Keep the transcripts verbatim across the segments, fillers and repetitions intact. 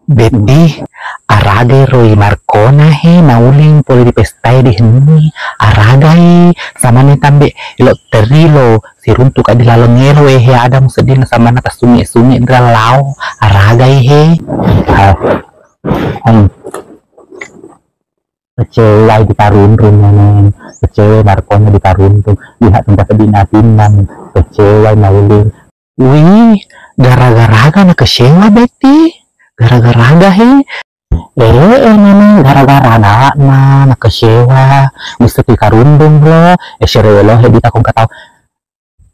Betti, aragai ro i Markona he, nauling pole di pestae di henni, aragai, samanna tambe, elo terri lo, siruntuk ka di laleng elo, eh, he, ada musedding samanna tassunge-sunge di lalao, aragai he. Ah, hmm. Kecewai di karunrung, Neneng. Kecewai Markona di karunrung. Lihat tempat sedih natinang. Kecewai nauling. Wih, gara-garaga na kecewa, Betti? Gara-garaga he? Eh, eh, Neneng, gara-gara anakna na kecewa. Mesti di karunrung, bro. Eh, sere elo he, dita kong katau.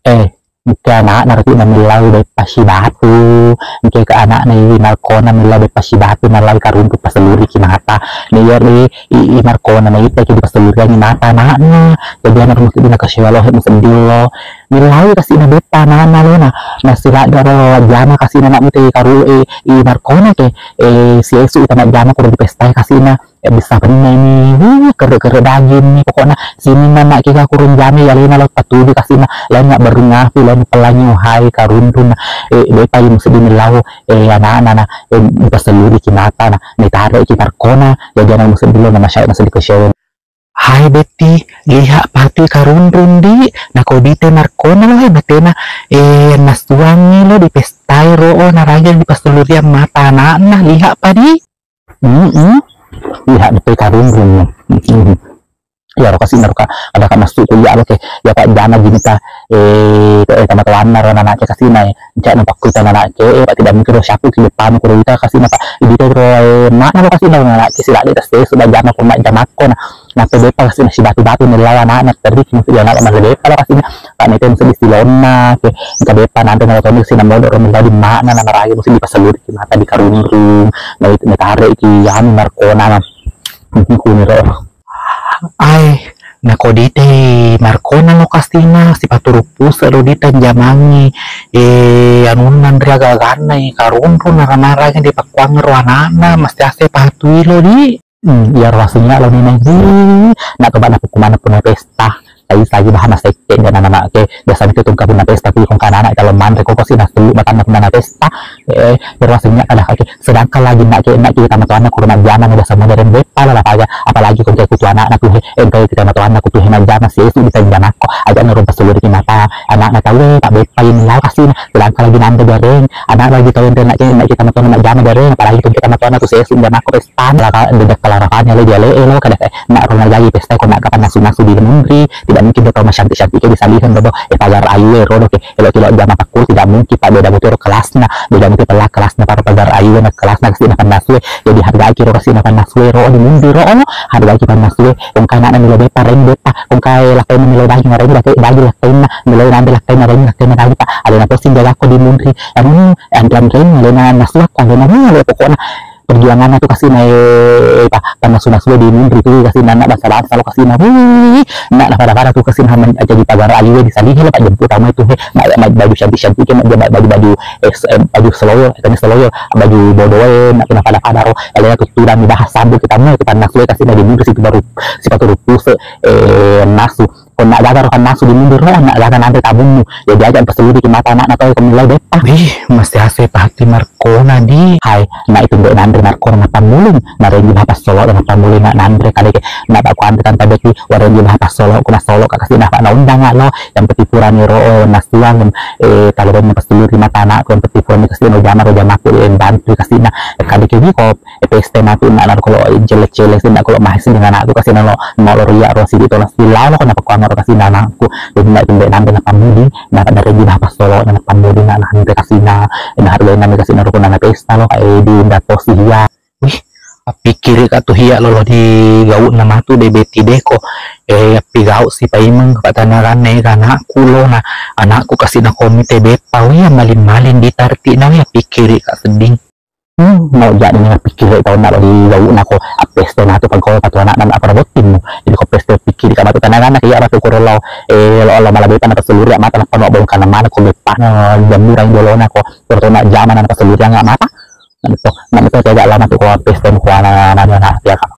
Eh, engka anakna roti namillau beppa sibatu, engka ke anakna i Markona millau beppa sibatu, nallau karuntu paselluriki mata. Na iya ri i, i Markona na ita ki dipaselluriangi mata anakna. Jadi anak rumah kita kecewa lo, musedding lo. Millau kasina beppa anakna lo na. Nasiladda ro jama kasina anak muta i karu, i, i Markona ke, eh, si esu ita majjama kuro di pesta kasina. Eh, bisa pennemi, wuh, kere-kere daging ni, pokokna sininna nak kika kurung jame ya lena lo patuju kasina, lain nak berung api, lain pelangi, hai karunrung, eh, depa yang musedding millau, eh, anak-anak na, eh, paselluriki mata na, ni tare ki Markona, jadi anak musedding lo na masyarakat musedding kecewa. Hai Betti, lihat patu karunrung di, nako dite Markona lo, hai batena, eh, nasuangi lo di pestai ro, oh, naraja di pasellurian mata anakna, lihat padi. Mm-mm. Iya, betul karunrung. Mm-mm. Iya, ro kasina ro ka, ada ka masuk kuliah lo ke. Ya, Pak, jana gini ka, eh, eh, tama tuanna ro anak ke kasina, eh. Cak na pakku tana anak ke, eh, Pak, tidak mungkin ro siapa ki depan kuro ita kasina, Pak. Ini teh ro, eh, mana ro kasina ro anak ke sila de tes sudah jana ko nak jamakko na. Nah, tu depa kasina si batu-batu nilai anak, anak terdik mesti dia anak mana depa lo kasina. Pak, nete mesti di silonna ke. Engka depa nanti nalo toni kasina modok ro nilai di mana na maraja mesti di paselluriki mata di karunrung. Mai, mai tare ki anu Markona na. Kuniro. Ai, nako dite Markona lo kasina, sipatu rupuse lo dita jamangi, eh, anunna ri aga-aganna i karunrung, nara-nara di pakkuang ro anakna, mesti ase patui lo di. Hmm, iya ro aslinya lo Neneng. Ih, nak coba nak hukuman punna pesta. Sai sagi bahana sekke dan anak ke biasa itu tungka punna pesta tu kong kana anak kalau manre kok sih nah telu matanna punna pesta. Eh, terus aslinya kada kaki. Sedangkan lagi nak ke nak kita matuanna kurang jana biasa modern beppa lah apa aja. Apalagi kong kayak kutu anak nak tuh eh kayak kita matuanna kutu hemat jana sih itu bisa jana kok. Aja nurun pas seluruh mata anak nak tahu eh tak beppa ini lah kasih nah. Sedangkan lagi nanda jareng anak lagi tahu ente nak ke nak kita matuanna nak jana jareng apalagi kong kita matuanna tuh sih itu jana kok pesta lah kak beda kelarapanya lo dia lo kada kayak nak rumah lagi pesta kok nak kapan nasu-nasu di munri. Tidak mungkin dong kalau cantik-cantik kayak disalihan dong. Eh, pagar ayu eh, rodo ke. Elo kilo jama pakku tidak mungkin pak beda mutu kelasna. Beda mutu pela kelasna para pagar ayu na kelasna kasih na panas we. Jadi harga kiro kasih na panas we ro di mundi ro. Harga ki panas we. Kong kai nak milo beta reng beta. Kong kai lakai milo daging reng lakai daging lakai na milo nanti lakai na reng lakai na daging pak. Ada na posting jaga ko di mundi. Anu antrian reng ada na nasu aku ada na pokoknya perjuangan tu kasih naik pa panasu-nasu di munri tu kasih anak bangsa-bangsa lo kasih na wih nak pada-pada tu kasih na jadi pagar ayu di salihe lah pak jemput tamu itu he nak baju cantik-cantik kan dia baju-baju eh baju seloyo itu seloyo baju bodoe nak kena pada-pada ro kalau tu turan bahas sambu kita mu itu panasu kasih na di munri situ baru sipatu rupuse eh nasu Ko nak gaga ro nasu di mundur ro, nak gaga nanre tabunnu. Jadi aja pas seluruh di mata anak nak tahu kemulai beta. Wih, masih ase pahati Markona di. Hai, nak itu mbak nanre Markona nak pamuling. Nak renji bapak solo nak pamuling nak nanre kali ke. Nak tak kuanti tante beti, warenji bapak solo, kuna solo kak kasih nak nak undang lo. Yang peti purani ro, oh, nasuang, eh, kalau ben pas seluruh di mata anak, yang peti purani kasih no jama ro jamaku, eh, bantu kasih nak. Kali ke di kop. E pesta matu nak naro kolo cele-cele sih nak kolo mahasiswa dengan anakku kasih nalo mau lo ria ro sidi tola sila lo kenapa kau naro kasih anakku jadi nak jembe nanti nak pamudi nak ada reji apa solo nak pamudi nak nanti kasih na nak harga nanti kasih naro kona pesta lo kayak di dato sih ya. Wih, pikir kak tuh iya lo di gauk nama tuh de beti deko eh pi gauk si paimeng kak tanaran ne anakku lo nah anakku kasih na komite bepa wih maling-maling ditarti na wih pikir kak seding. Hmm, mau jadi dengan pikir tau nak di lauk nako apeste natu pangkol patu anak dan apa bottingmu. Jadi ko peste pikir ka matu tanah anak iya matu koro lau eh lo Allah malah beta napa seluruh mata napa no bongkar mana ko bepa jambu rang jolo nako koro nak jama napa seluruh nggak mata. Nah itu, nah itu kayak lama tuh ko peste ko anak anak ya kak.